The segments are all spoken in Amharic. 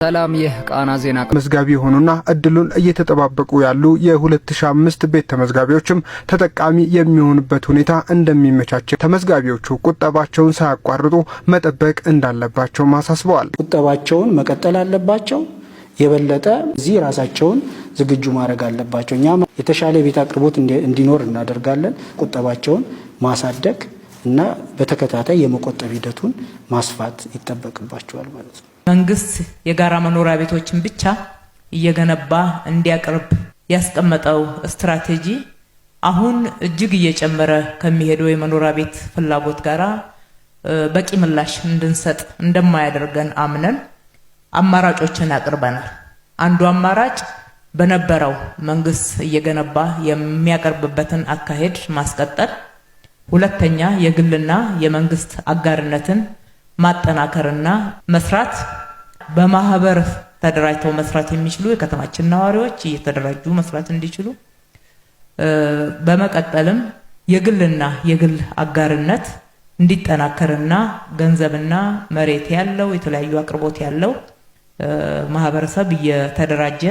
ሰላም፣ ይህ ቃና ዜና። መዝጋቢ የሆኑና እድሉን እየተጠባበቁ ያሉ የ2005 ቤት ተመዝጋቢዎችም ተጠቃሚ የሚሆኑበት ሁኔታ እንደሚመቻች፣ ተመዝጋቢዎቹ ቁጠባቸውን ሳያቋርጡ መጠበቅ እንዳለባቸውም አሳስበዋል። ቁጠባቸውን መቀጠል አለባቸው። የበለጠ እዚህ ራሳቸውን ዝግጁ ማድረግ አለባቸው። እኛም የተሻለ የቤት አቅርቦት እንዲኖር እናደርጋለን። ቁጠባቸውን ማሳደግ እና በተከታታይ የመቆጠብ ሂደቱን ማስፋት ይጠበቅባቸዋል ማለት ነው። መንግስት የጋራ መኖሪያ ቤቶችን ብቻ እየገነባ እንዲያቀርብ ያስቀመጠው ስትራቴጂ አሁን እጅግ እየጨመረ ከሚሄደው የመኖሪያ ቤት ፍላጎት ጋራ በቂ ምላሽ እንድንሰጥ እንደማያደርገን አምነን አማራጮችን አቅርበናል። አንዱ አማራጭ በነበረው መንግስት እየገነባ የሚያቀርብበትን አካሄድ ማስቀጠል፣ ሁለተኛ የግልና የመንግስት አጋርነትን ማጠናከርና መስራት፣ በማህበር ተደራጅተው መስራት የሚችሉ የከተማችን ነዋሪዎች እየተደራጁ መስራት እንዲችሉ፣ በመቀጠልም የግልና የግል አጋርነት እንዲጠናከርና ገንዘብና መሬት ያለው፣ የተለያዩ አቅርቦት ያለው ማህበረሰብ እየተደራጀ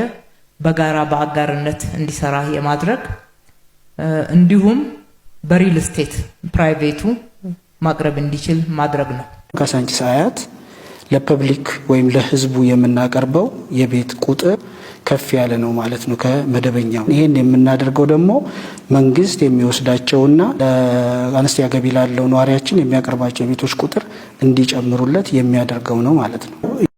በጋራ በአጋርነት እንዲሰራ የማድረግ፣ እንዲሁም በ real estate private ኡ ማቅረብ እንዲችል ማድረግ ነው። ካሳንቺስ አያት ለ public ወይም ለህዝቡ የምናቀርበው የቤት ቁጥር ከፍ ያለ ነው ማለት ነው ከመደበኛው። ይህን የምናደርገው ደግሞ መንግስት የሚወስዳቸውና ለአነስተኛ ገቢ ላለው ነዋሪያችን የሚያቀርባቸው የቤቶች ቁጥር እንዲጨምሩለት የሚያደርገው ነው ማለት ነው።